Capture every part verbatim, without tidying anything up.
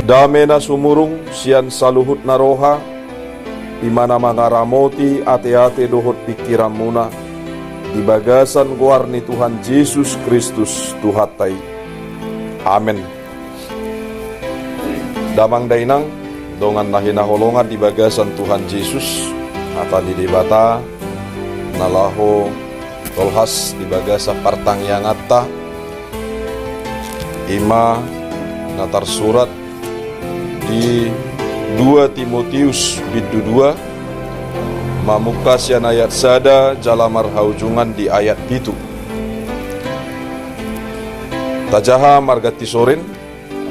Dame na sumurung sian saluhut na roha, i ma na mangaramoti ateate dohot pingkiranmuna, di bagasan goar ni Tuhan Jesus Kristus Tuhanta i. Amen. Damang dainang, dongan na hinaholongan di bagasan Tuhan Jesus, hata ni Debata na laho tolhas di bagasan partangianganta, i ma na tarsurat di dua Timoteus bindu dua, mamungka sian ayat sada jala marhaujungan di ayat pitu. Tajaha marganti sorin,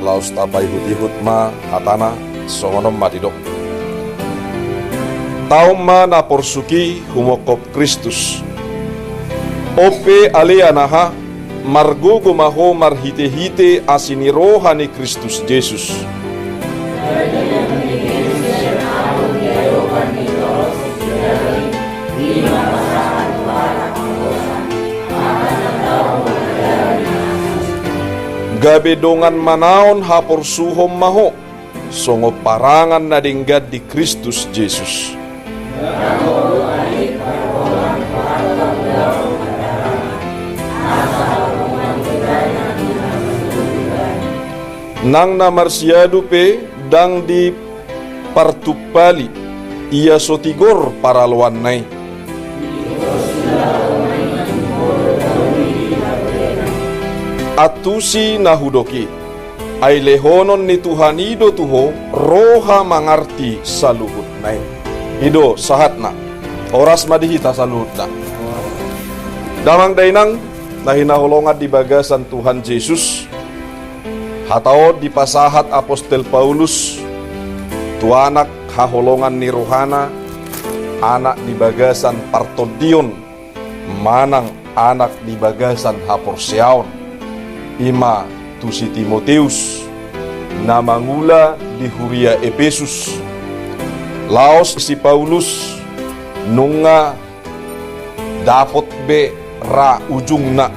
laos tapaihut-ihut ma hatana, songon on ma didok. Taon ma na porsuk i humongkop Kristus. On pe ale anaha, margogo ma ho marhite-hite asi ni roha ni Kristus Jesus. Gabe dongan manaon haporsuhon ma ho, songon parangan na denggan di Kristus Jesus. Nang na marsiadu pe ndang dipartumpali, ia so tigor paraloanna i. Antusi na hudok i, ai lehonon ni Tuhan i do tu ho roha mangarti saluhutna i. I do sahatna. Horas ma di hita saluhutna. Damang dainang na hinaholongan di bagasan Tuhan Jesus, hata on dipasahat apostel Paulus tu anak haholongan ni rohana, anak di bagasan partondion, manang anak di bagasan haporseaon, i ma tu si Timoteus, na mangula di huria Epesus. Laos si Paulus nunga dapot be ra ujungna,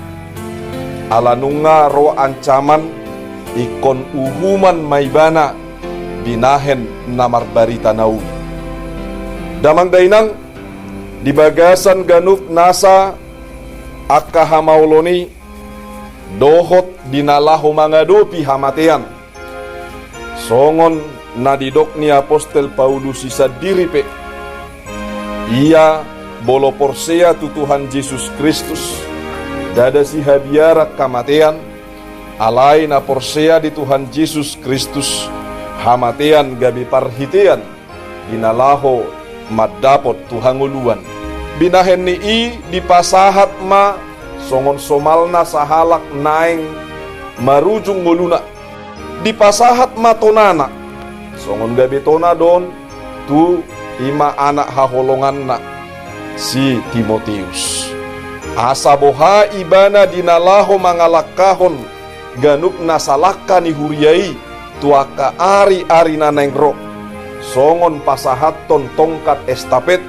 ala nunga ro ancaman, ingkon uhuman ma ibana binahen na marbarita na uli. Damang dainang, di bagasan ganup nasa angka hamaolon i, dohot di na laho mangadopi hamatean, songon na didok ni apostel Paulus i sandiri pe, ia molo porsea tu Tuhan Jesus Kristus, ndada sihabiaran hamatean. Alai na porsea di Tuhan Jesus Kristus, hamatean gabe parhitean di na laho mandapot tu hangoluan. Binahen ni i dipasahat ma songon somalna sahalak naeng marujung ngoluna. Dipasahat ma tonana, songon gabe tona do on tu i ma anak haholonganna, si Timoteus. Asa boha ibana di na laho mangalangkahon ganup nasa langka ni huria i tu angka ari-ari na naeng ro, songon pasahathon tongkat estapet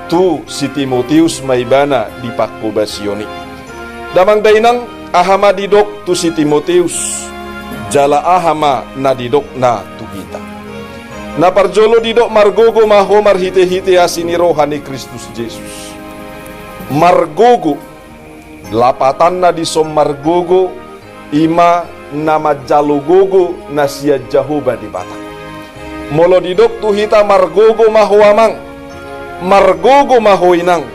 tu si Timoteus ma ibana di pangkobasion i. Damang dainang, aha ma didok tu si Timoteus, jala aha ma na didokna tu hita? Na parjolo didok margogo ma ho marhite-hite asi ni roha ni Kristus Jesus. Margogo, lapatanna dison margogo, i ma na manjalo gogo na sian Jahowa Debata. Molo didok tu hita margogo ma ho amang, margogo ma ho inang,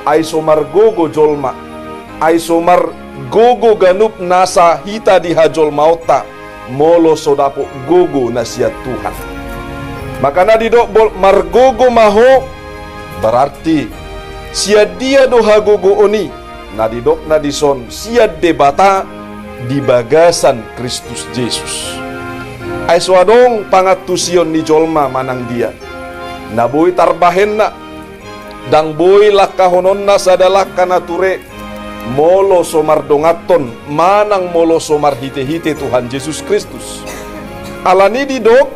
ai so margogo jolma, ai so margogo ganup nasa hita di hajolmaonta, molo so dapot gogo na sian Tuhan. Makana didok bol-, margogo ma ho, berarti sian dia do hagogoon i? Na didokna dison sian Debata di bagasan Kristus Jesus. Ai so adong pangantusion ni jolma manang dia na boi tarbahenna, ndang boi langkahononna sada langka na ture, molo so mardonganhon manang molo so marhite-hite Tuhan Jesus Kristus. Alani didok,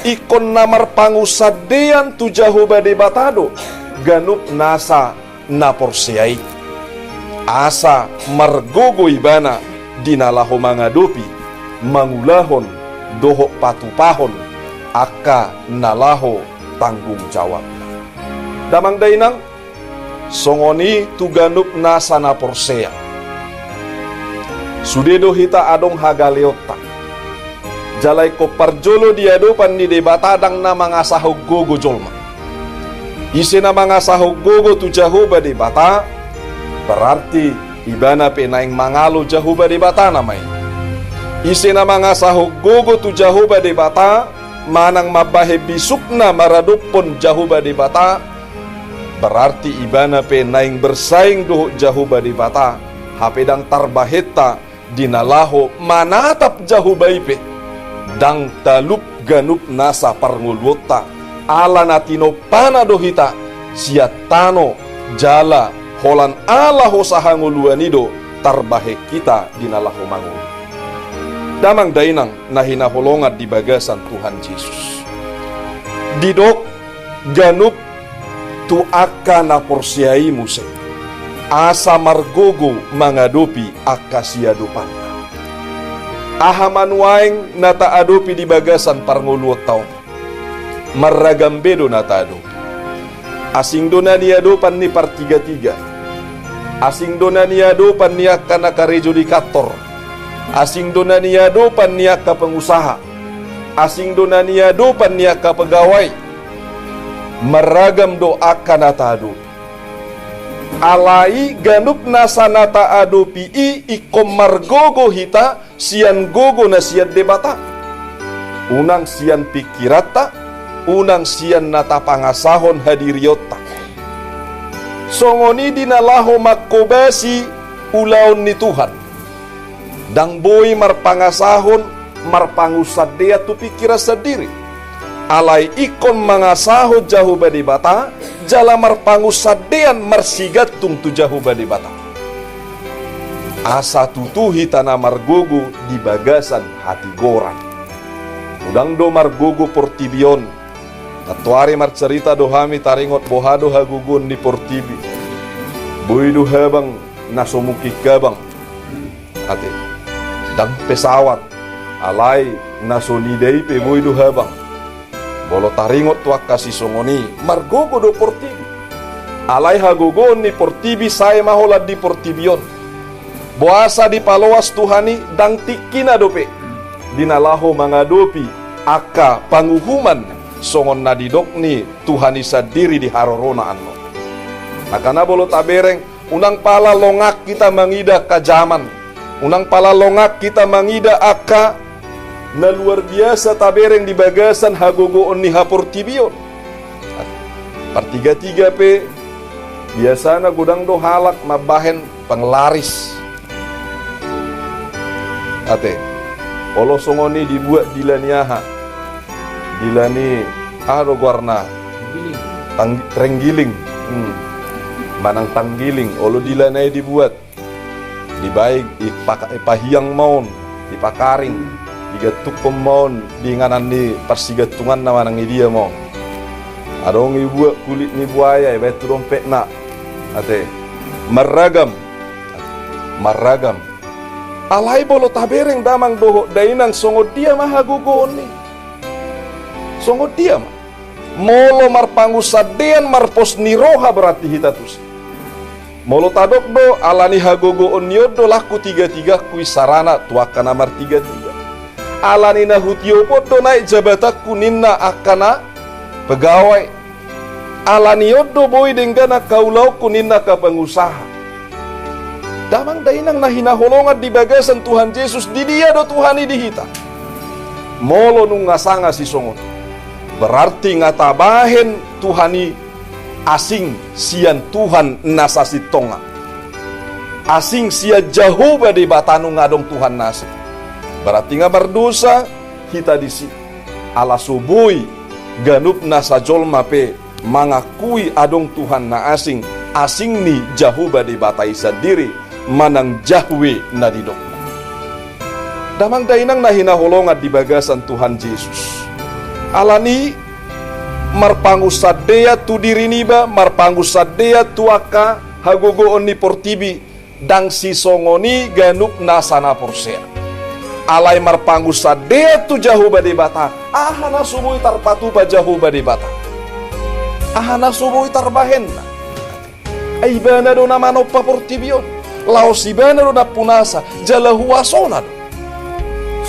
ingkon na marpangunsandean tu Jahowa Debata do ganup nasa na porsea i, asa margogo ibana di na laho mangadopi, mangulahon dohot patupahon angka na laho tanggung jawabna. Damang dainang, songon i tu ganup nasa na porsea. Sude do hita adong hagaleonta. Jala ingkon parjolo di adopan ni Debata ndang na mangasahon gogo jolma. Ise na mangasahon gogo tu Jahowa Debata, berarti ibana pe naeng mangalo Jahowa Debata nama i. Ise na mangasahon gogo tu Jahowa Debata, manang mambahen bisukna maradophon Jahowa Debata, berarti ibana pe naeng bersaing dohot Jahowa Debata, hape ndang tarbahenta di na laho manatap Jahowa i pe, ndang talup ganup nasa parngoluonta, ala na tinompana do hita sian tano, jala holan ala hosa hangoluan i do tarbahen hita di na laho mangolu. Damang dainang na hinaholongan di bagasan Tuhan Jesus. Didok ganup tu angka na porsea i muse, asa margogo mangadopi angka siadopanna. Aha ma nuaeng na taadopi di bagasan parngoluonta on? Marragam be do na taadopi. Asing do na niadopan ni partigatiga. Asing do na niadopan ni angka na karejo di kantor. Asing do na niadopan ni angka pengusaha. Asing do na niadopan ni angka pegawai. Marragam do angka na taadopi. Alai ganup nasa na taadopi i ingkon margogo hita sian gogo na sian Debata. Unang sian pingkiranta, unang sian na tapangasahon hadirionta. Songon i di na laho manghobasi ulaon ni Tuhan. Ndang boi marpangasahon, marpangunsandean tu pingkiran sandiri. Alai ingkon mangasahon Jahowa Debata, jala marpangunsandean marsigantung tu Jahowa Debata. Asa tutu hita na margogo di bagasan hatigoran. Godang do margogo portibi on. Nantoari marcarita do hami taringot boha do hagogoon ni portibi. Boi do habang na so mungkin habang. Ate, ndang pesawat, alai na so nida i pe boi do habang. Molo taringot tu angka sisongon i, margogo do portibi. Alai hagogoon ni portibi sae ma holan di portibi on. Boasa dipaloas Tuhan i, ndang tingkina dope di na laho mangadopi angka panguhuman songon na didok ni Tuhan i sandiri di harorona annon. Angkana molo tabereng, unang pala longang hita mangida angka jaman. Unang pala longang hita mangida angka na luar biasa tabereng di bagasan hagogoon ni haportibion. Partigatiga pe, biasana godang do halak mambahen panglaris. Ate, olo songon i dibuat dila ni aha? Dila ni aha do goarna? Tang-, terenggiling. Hmm. Manang tanggiling, olo dila na i dibuat. Dibaen, ipaka-, ipahiang ma on, ipakaring, digantungkon ma on di inganan ni parsigantunganna manang i dia ma on. Adong ibuat kulit ni buaya, ibaen tu dompetna. Ate, marragam. Marragam. Alai molo tabereng damang dohot dainang, songon dia ma hagogoon i? Songon dia ma? Molo marpangunsandean, marpos ni roha berarti hita tusi. Molo tadok do, ala ni hagogoon ni on do langku tigatigangku, isarana tu angka na martigatiga. Ala ni na hutiop on do naek jabatanku ninna angka na pegawai. Ala ni on do boi denggan angka ulaonku ninna angka pangusaha. Damang dainang na hinaholongan di bagasan Tuhan Jesus, di dia do Tuhan i di hita? Molo nunga sanga sisongon, berarti nga tabahen Tuhan i asing sian Tuhan na sasintongna. Asing sian Jahowa Debata nunga adong Tuhan na asing. Berarti nga mardosa hita disi. Ala so boi ganup nasa jolma pe mangakui adong Tuhan na asing, asing ni Jahowa Debata i sandiri, manang Jahwe na didok. Damang dainang na hinaholongan di bagasan Tuhan Jesus. Ala ni marpangunsandean tu diri niba, marpangunsandean tu angka hagogoon ni portibi, ndang sisongon i ganup nasa na porsea. Alai marpangunsandean tu Jahowa Debata, aha na so boi tarpatupa Jahowa Debata? Aha na so boi tarbahenna? Ai Ibana do na manompa portibi on. Laos Ibana do nampunasa, jala huasona do.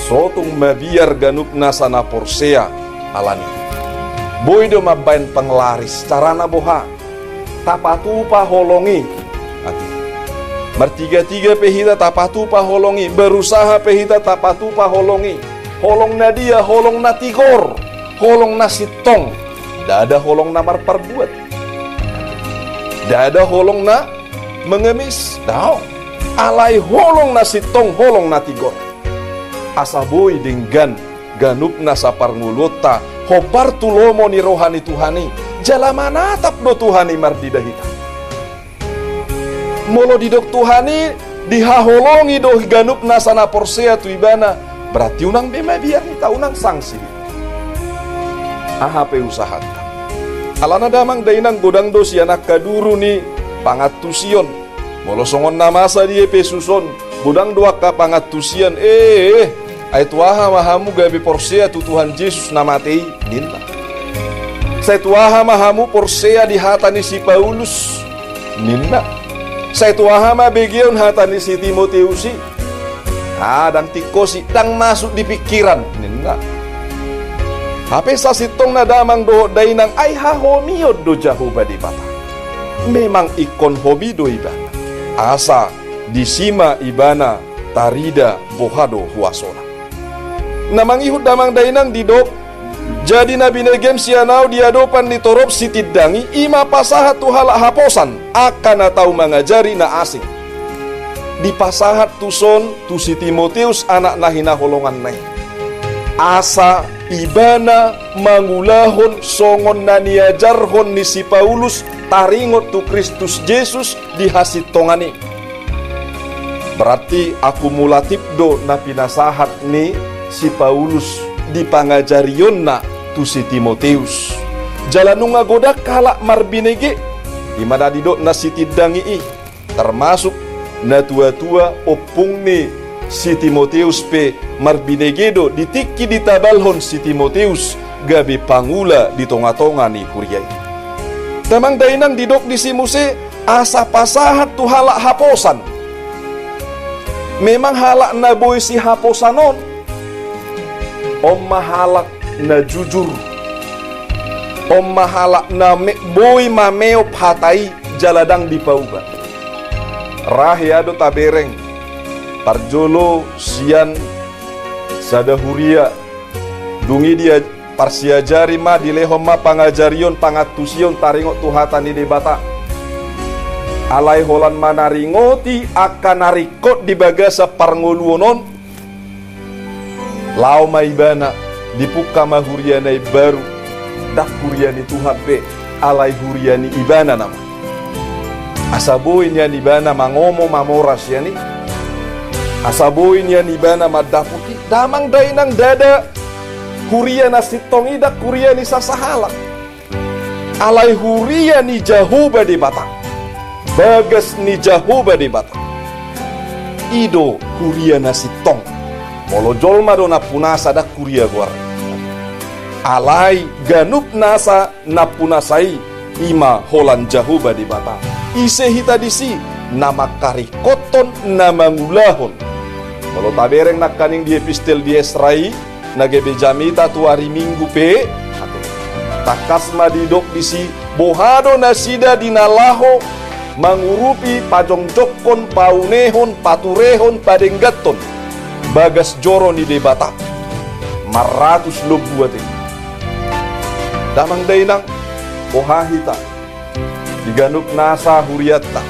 So tung mabiar ganup nasa na porsea alani. Boi do mambahen penglaris, carana boha? Tapatupa holong i. Ate. Martigatiga pe hita tapatupa holong i, berusaha pe hita tapatupa holong i. Holong na dia? Holong na tigor, holong na sintong. Ndada holong na marparbuat. Ndada holong na mengemis. Daong. Alai holong na sintong, holong na tigor. Asa boi denggan ganup nasa parngoluonta hombar tu lomo ni roha ni Tuhan i, jala manatap do Tuhan i mardida hita. Molo didok Tuhan i, dihaholongi do ganup nasa na porsea tu Ibana, berarti unang be mabiar hita, unang sanksi hita. Aha pe usahanta? Alana damang dainang, godang do sian angka duru ni pangantusion. Molo songon na masa di Epesus on, godang do angka pangantusian, "Eh, eh, ai tu aha ma hamu gabe porsea tu Tuhan Jesus na mate i?" ninna. "Sai tu aha ma hamu porsea di hata ni si Paulus?" ninna. "Sai tu aha ma begeon hata ni si Timoteus i?" "Ah, ndang tingkos i, ndang masuk di pingkiran," ninna. Hape sasintongna damang dohot dainang, ai hahomion do Jahowa Debata. Memang ingkon homi do Ibana. Asa disi ma Ibana tarida boha do huasona. Na mangihut damang dainang didok, "Jadi na binegeM sian ahu di adopan ni torop sitindang i, i ma pasahat tu halak haposan, angka na tau mangajari na asing." Dipasahat tuson tu si Timoteus anak na hinaholonganna i. Asa ibana mangulahon songon na niajarhon ni si Paulus taringot tu Kristus Jesus di hasintongan i. Berarti akumulatif do na pinasahat ni si Paulus di pangajarionna tu si Timoteus. Jala nunga godang halak marbinege, i ma na didok na sitindang i, termasuk natuatua ompung ni si Timoteus pe marbinege do di tingki ditabalhon si Timoteus gabe pangula di tongatonga ni huria i. Damang dainang, didok disi muse asa pasahat tu halak haposan. Memang halak na boi sihaposan on, on ma halak na jujur, on ma halak na me-, boi mameop hata i jala ndang dipauba. Ra hea do tabereng parjolo sian sada huria, dung i dia parsiajari ma, dilehon ma pangajarion, pangantusion taringot tu hata ni Debata. Alai holan manaringoti angka na ringkot di bagasan parngoluon on, laho ma ibana, dipungka ma huria na imbaru, ndang huria ni Tuhan be, alai huria ni ibana nama. Asa boi nian ibana mangomo mamora sian i. Asa boi nian ibana mandapot i. Damang dainang, ndada huria na sintong i ndang huria ni sasahalak. Alai huria ni Jahowa Debata. Bagas ni Jahowa Debata. I do huria na sintong. Molo jolma do nampunasa ndang huria goar. Alai ganup nasa nampunasa i, i ma holan Jahowa Debata. Ise hita disi? Na mangkaringkothon, na mangulahon. Molo tabereng nangkaning di epistel di Esra i, na gabe jamita tu ari Minggu pe, tangkas ma didok disi, boha do nasida di na laho mangurupi, pajongjongkon, paunehon, paturehon, padengganhon bagas joro ni Debata. Marratus lombu ate. Damang dainang, boha hita di ganup nasa hurianta?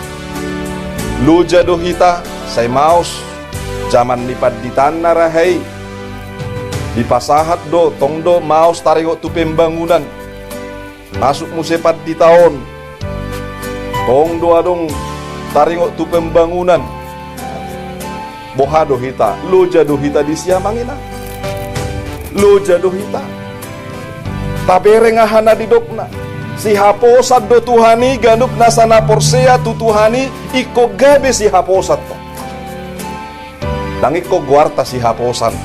Loja do hita, sai maos jaman ni panditaanna ra hea i. Dipasahat do, tong do maos taringot tu pembangunan. Masuk muse pandita on, tong do adong taringot tu pembangunan. Boha do hita? Loja do hita disi, amang inang? Loja do hita? Tabereng aha na didokna. Sihaposan do Tuhan i, ganup nasa na porsea tu Tuhan i ingkon gabe sihaposan tong. Ndang ingkon goarta sihaposan.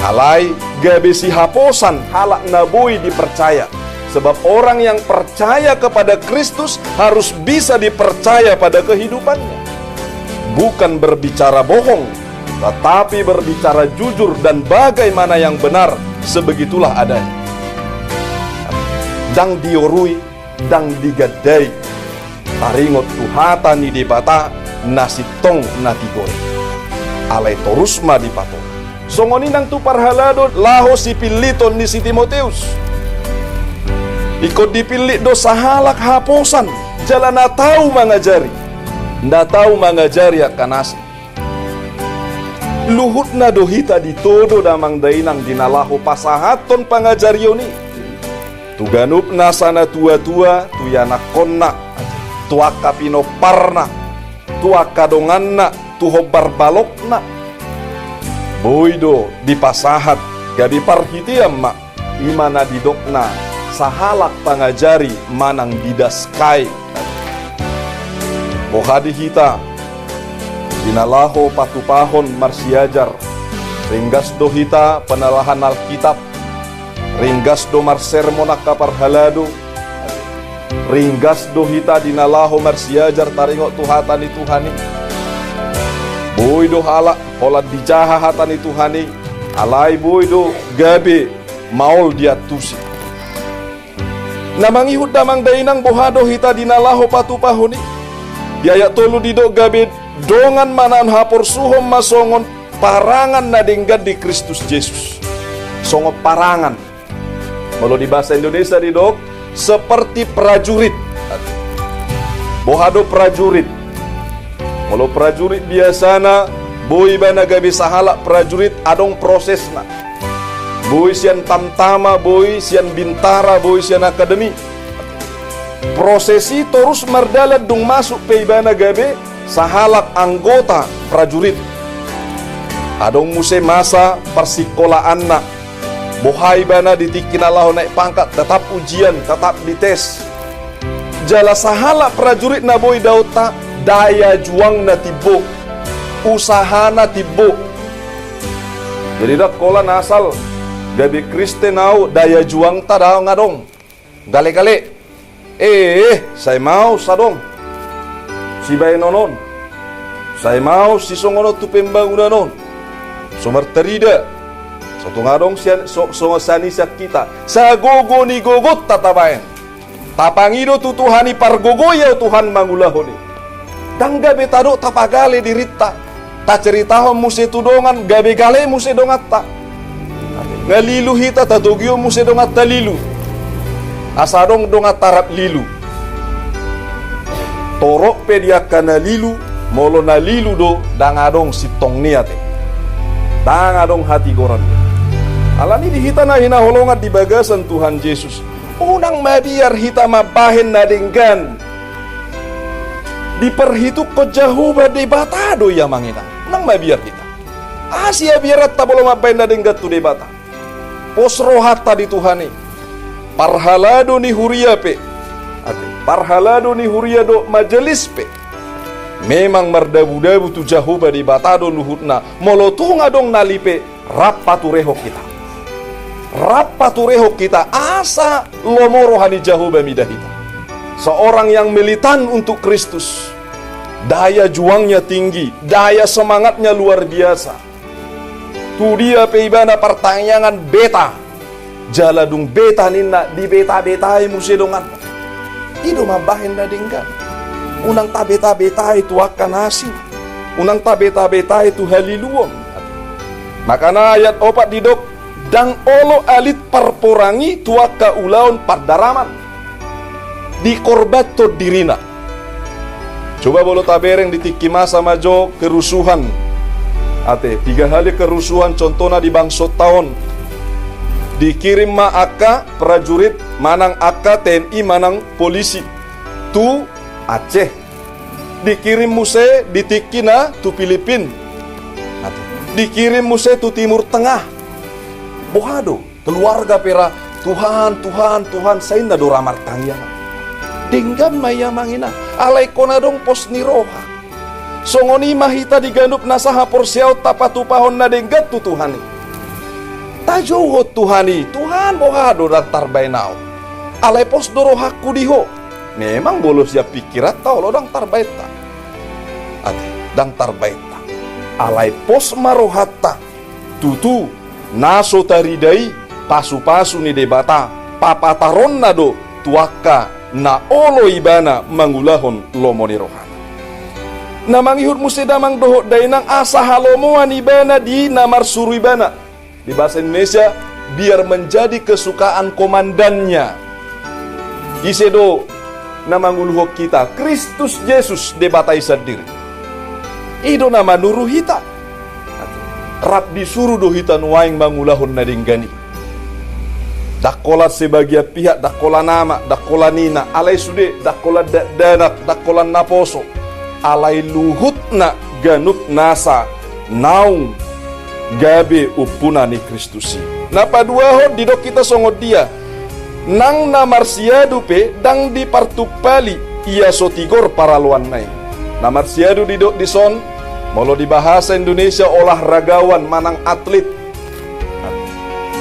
Alai gabe sihaposan halak na boi dipercaya. Sebab orang yang percaya kepada Kristus harus bisa dipercaya pada kehidupannya. Bukan berbicara bohong, tetapi berbicara jujur dan bagaimana yang benar, sebegitulah adanya. Ndang diorui, ndang digandai. Taringot tu hata ni Debata na sintong na tigor i. Alai torus ma dipatorang. Songon i nang tu parhalado laho sipilliton ni si Timoteus. Ingkon dipillit do sahalak haposan, jala na tau mangajari. Na tau mangajari angka na asing. Luhutna do hita ditodo damang dainang di na laho pasahathon pangajarion i. Tu ganup nasa na tua-tua, tu ianakhonna, tu angka pinomparna, tu angka donganna, tu hombar balokna. Boi do dipasahat, gabe parhitean ma, i ma na didokna, sahalak pangajari manang didaskai. Boha di hita, di na laho patupahon marsiajar, ringgas do hita penelahan Alkitab, ringgas do marsermon angka parhalado, ringgas do hita di na laho marsiajar taringot tu hata ni Tuhan i. Boi do halak holan dijaha hata ni Tuhan i, alai boi do gabe maol diantusi. Na mangihut damang dainang boha do hita di na laho patupahon i. Di ayat tolu didok gabe dongan manang haporsuhon ma songon parangan na denggan di Kristus Jesus. Songon parangan. Molo di bahasa Indonesia didok seperti prajurit. Boha do prajurit? Molo prajurit biasana boi ibana gabe sahalak prajurit adong prosesna. Boi sian tamtama, boi sian bintara, boi sian akademi. Proses i torus mardalan dung masuk pe ibana gabe sahalak anggota prajurit. Adong muse masa parsikolaanna. Boha ibana di tingki na laho naik pangkat, tetap ujian, tetap dites. Jala sahalak prajurit na boi daonta, daya juangna timbo, usahana timbo. Jadi ndang holan asal gabe Kristen au, daya juangta ndang adong. Gale-gale. Eh, sai maos adong sibaenon on. Sai maos sisongon on tu pembangunan on. So martarida. So tung adong sian, so, so sani sian hita. Sagogo ni gogonta tabaen. Tapangido tu Tuhan i, pargogoi au Tuhan mangulahon i. Ndang gabe tadok tapagale dirinta. Taceritahon muse tu dongan, gabe gale muse donganta. Nga lilu hita, tatogihon muse donganta lilu. Asa adong donganta rap lilu. Torop pe di angka na lilu, molo na lilu do, ndang adong sintong ni ate. Ndang adong hatigoran. Alani di hita na hinaholongan di bagasan Tuhan Jesus. Unang mabiar hita mambahen na denggan. Diparhitungkon Jahowa Debata do i amang inang. Unang mabiar hita. Asi abiaranta molo mambahen na denggan tu Debata. Pos rohanta di Tuhan i. Parhalado ni huria pe. Ate, parhalado ni huria dohot majelis pe. Memang mardabu-dabu tu Jahowa Debata do luhutna. Molo tung adong nali pe. Rap paturehon hita. Rap paturehon hita asa lomo roha ni Jahowa mida hita. Seorang yang militan untuk Kristus. Daya juangnya tinggi, daya semangatnya luar biasa. Tu dia pe ibana partangiangan beta. Jala dung beta ninna dibeta-betai muse dongan. I do mambahen na denggan. Unang tabeta-betai tu angka na asing. Unang tabeta-betai tu haliluon. Makana ayat opat didok, ndang olo alit parporangi tu angka ulaon pandaraman. Dikorbanhon dirina. Coba molo tabereng di tingki masa ma jo kerusuhan. Ate, piga hali kerusuhan contohna di bangsonta on. Dikirim ma angka prajurit manang angka T N I manang polisi tu Aceh. Dikirim muse di tingki na tu Filipin. Ate. Dikirim muse tu Timur Tengah. Boha do? Keluarga pe ra, Tuhan, Tuhan, Tuhan, sai ninna do ra martangiang. Denggan ma i amang inang, alai ingkon adong pos ni roha. Songon i ma hita di ganup nasa haporseaonta patupahon na denggan tu Tuhan i. Tajouhon Tuhan i, Tuhan, boha do ndang tarbaen ahu? Alai pos do rohangku di Ho. Memang molo sian pingkiranta olo ndang tarbaenta. Ate, ndang tarbaenta. Alai pos ma rohanta. Tutu, na so tarida i pasupasu ni Debata, papataronna do tu angka na olo ibana mangulahon lomo ni rohana. Na mangihut muse damang dohot dainang asa halomoan ibana di na marsuru ibana. Di bahasa Indonesia, biar menjadi kesukaan komandannya. Ise do na manguluhon hita? Kristus Jesus, Debata i sandiri. I do na manuru hita. Rap disuru do hita nuaeng mangulahon na denggan i. Ndang holan sebagian pihak, ndang holan ama, ndang holan ina, alai sude, ndang holan dakdanak, ndang holan naposo. Alai luhutna ganup nasa naung gabe umpuna ni Kristus i. Na paduahon, didok hita songon dia, nang na marsiadu pe ndang dipartumpali ia so tigor paraloanna i. Na marsiadu didok dison, molo di bahasa Indonesia, olahragawan manang atlit.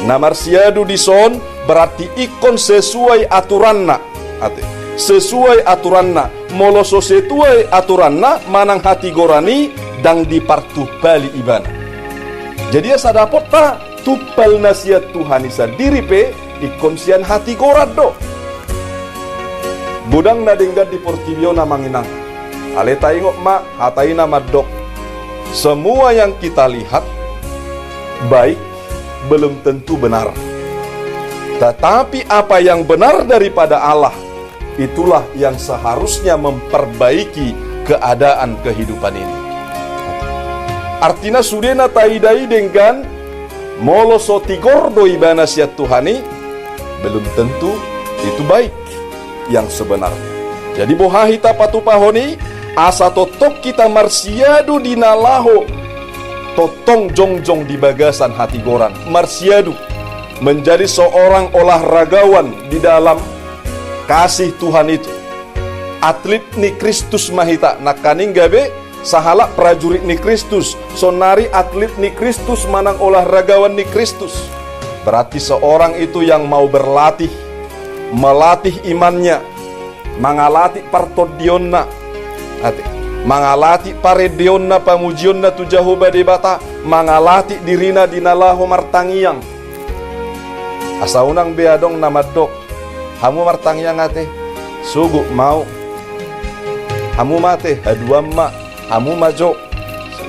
Na marsiadu dison berarti ingkon sesuai aturanna. Ate, sesuai aturanna. Molo so sesuai aturanna manang hatigoran i, ndang dipartumpali ibana. Jadi asa dapotta tumpal na sian Tuhan i sandiri pe ingkon sian hatigoran do. Godang na denggan di portibi on, amang inang. Alai taingot ma hata i na mandok, semua yang kita lihat baik belum tentu benar. Tetapi apa yang benar daripada Allah, itulah yang seharusnya memperbaiki keadaan kehidupan ini. Artina sude na taida i denggan, molo so tigor do ibana sian Tuhan i, belum tentu itu baik yang sebenarnya. Jadi boha hita patupahon i, asa tongtong hita marsiadu di na laho tongtong jongjong di bagasan hatigoran, marsiadu menjadi seorang olahragawan di dalam kasih Tuhan itu. Atlit ni Kristus ma hita, nangkaning gabe sahalak prajurit ni Kristus, sonari atlit ni Kristus manang olahragawan ni Kristus. Berarti seorang itu yang mau berlatih, melatih imannya, mangalatih partondionna, ate, mangalatih parendeonna, pamujionna tu Jahowa Debata, mangalatih dirina di na laho martangiang. Asa unang be adong na mandok, hamu martangiang ate, sogot ma au. Hamu ma ate, haduan ma, hamu ma jo.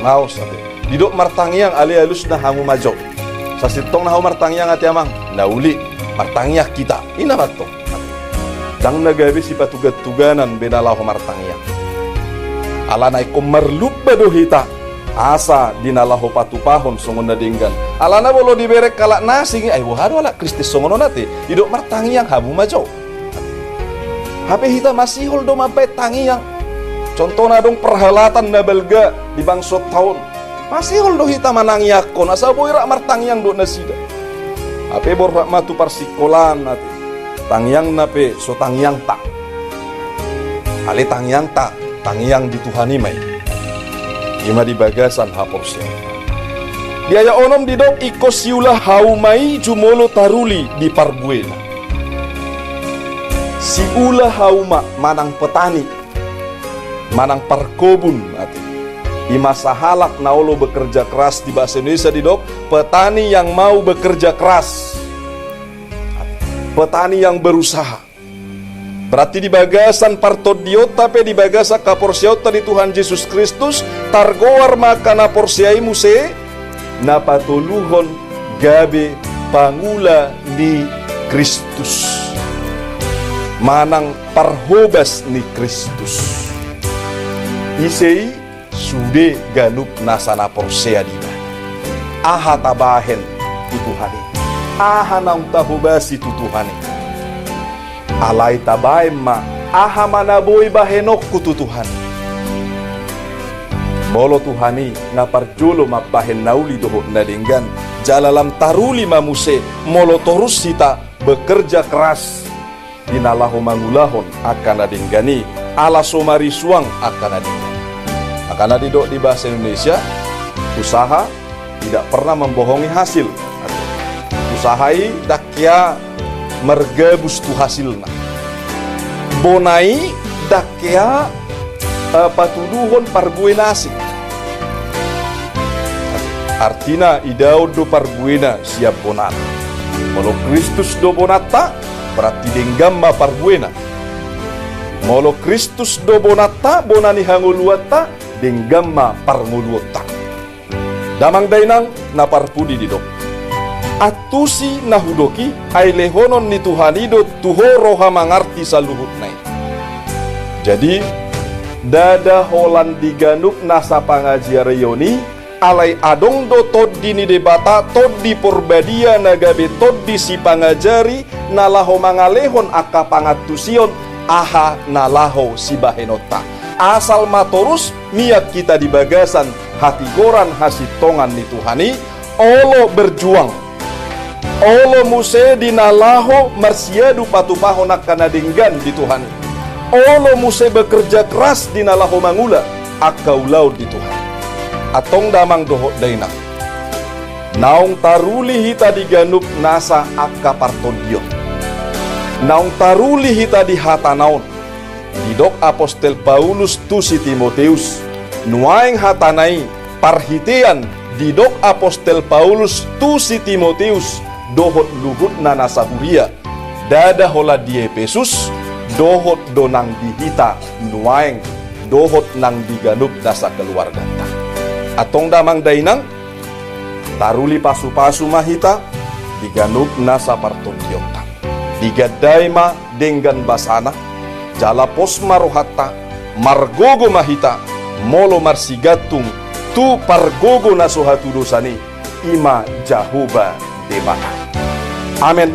Laos ate. Didok martangiang, alai alusna hamu ma jo. Sasintongna hamu martangiang ate amang. Na uli, martangiang hita. I na mantong. Ndang na gabe sipatugan-tuganan be na laho martangiang. Alana ingkon marlumba do hita asa di na laho patupahon songon na denggan. Alana molo dibereng halak na asing i, ai boha do halak Kristen songon on ate. Didok martangiang hamu ma jo. Hape hita masihol do mambaen tangiang. Contohna adong perhelatan na balga di bangsonta on. Masihol do hita manangiangkon, asa boi rap martangiang dohot nasida. Hape borhat ma tu parsingkolaan ate. Tangiangna pe so tangiangta. Alai tangiangta, tangiang di Tuhan i ma i. I ma di bagasan haporseaon. Di ayat onom didok, ingkon siula hauma i jumolo taruli di parbuena. Siula hauma manang petani, manang parkobun, ate. I ma sahalak na olo bekerja keras, di bahasa Indonesia didok, petani yang mau bekerja keras. Petani yang berusaha. Berarti di bagasan partondionta pe, di bagasan haporseaonta di Tuhan Jesus Kristus, targoar ma angka na porsea i muse, na patoluhon gabe pangula ni Kristus. Manang parhobas ni Kristus. Ise i? Sude ganup nasa na porsea di Ibana. Aha tabahen tu Tuhan i? Aha naung tahobasi tu Tuhan i? Alai tabahen ma, aha ma na boi bahenonku tu Tuhan i? Molo Tuhan i na parjolo mambahen na uli dohot na denggan, jala lam taruli ma muse, molo torus hita bekerja keras di na laho mangulahon angka na denggan i, ala so marisuang angka na denggan i. Karena didok di bahasa Indonesia, usaha tidak pernah membohongi hasil. Usaha i ndang hea margabus tu hasilna. Bona i ndang hea, eh, patuduhon parbue na asing. Artina idaon do parbuena sian bonana. Molo Kristus do bonanta, berarti denggan ma parbuena. Molo Kristus do bonanta, bona ni hangoluanta, denggan ma parngoluonta. Damang dainang na parpudi, didok: Antusi na hudok i, ai lehonon ni Tuhan i do tu ho roha mangarti saluhutna i. Jadi, ndada holan di ganup nasa pangajarion i, alai adong do Tondi ni Debata, Tondi Porbadia na gabe tondi sipangajari, na laho mangalehon angka pangantusion, aha na laho sibahenonta. Asal ma torus mian hita di bagasan hatigoran hasintongan ni Tuhan i, olo berjuang. Olo muse di na laho marsiadu patupahon angka na denggan di Tuhan i. Olo muse bekerja keras di na laho mangula angka ulaon di Tuhan i. Antong damang dohot dainang, naung taruli hita di ganup nasa angka partondion. Naung taruli hita di hatana on. Didok apostel Paulus tu si Timoteus, nuaeng hatana i, parhitean didok apostel Paulus tu si Timoteus dohot luhutna nasa huria, ndada holan di Epesus, dohot do nang di hita nuaeng, dohot nang di ganup nasa keluarganta. Antong damang dainang, taruli pasupasu ma hita di ganup nasa partondionta. Digandai ma denggan basana, jala pos ma rohanta, margogo ma hita, molo marsigantung tu pargogo na so hatudosan i, i ma Jahowa Debata. Amen.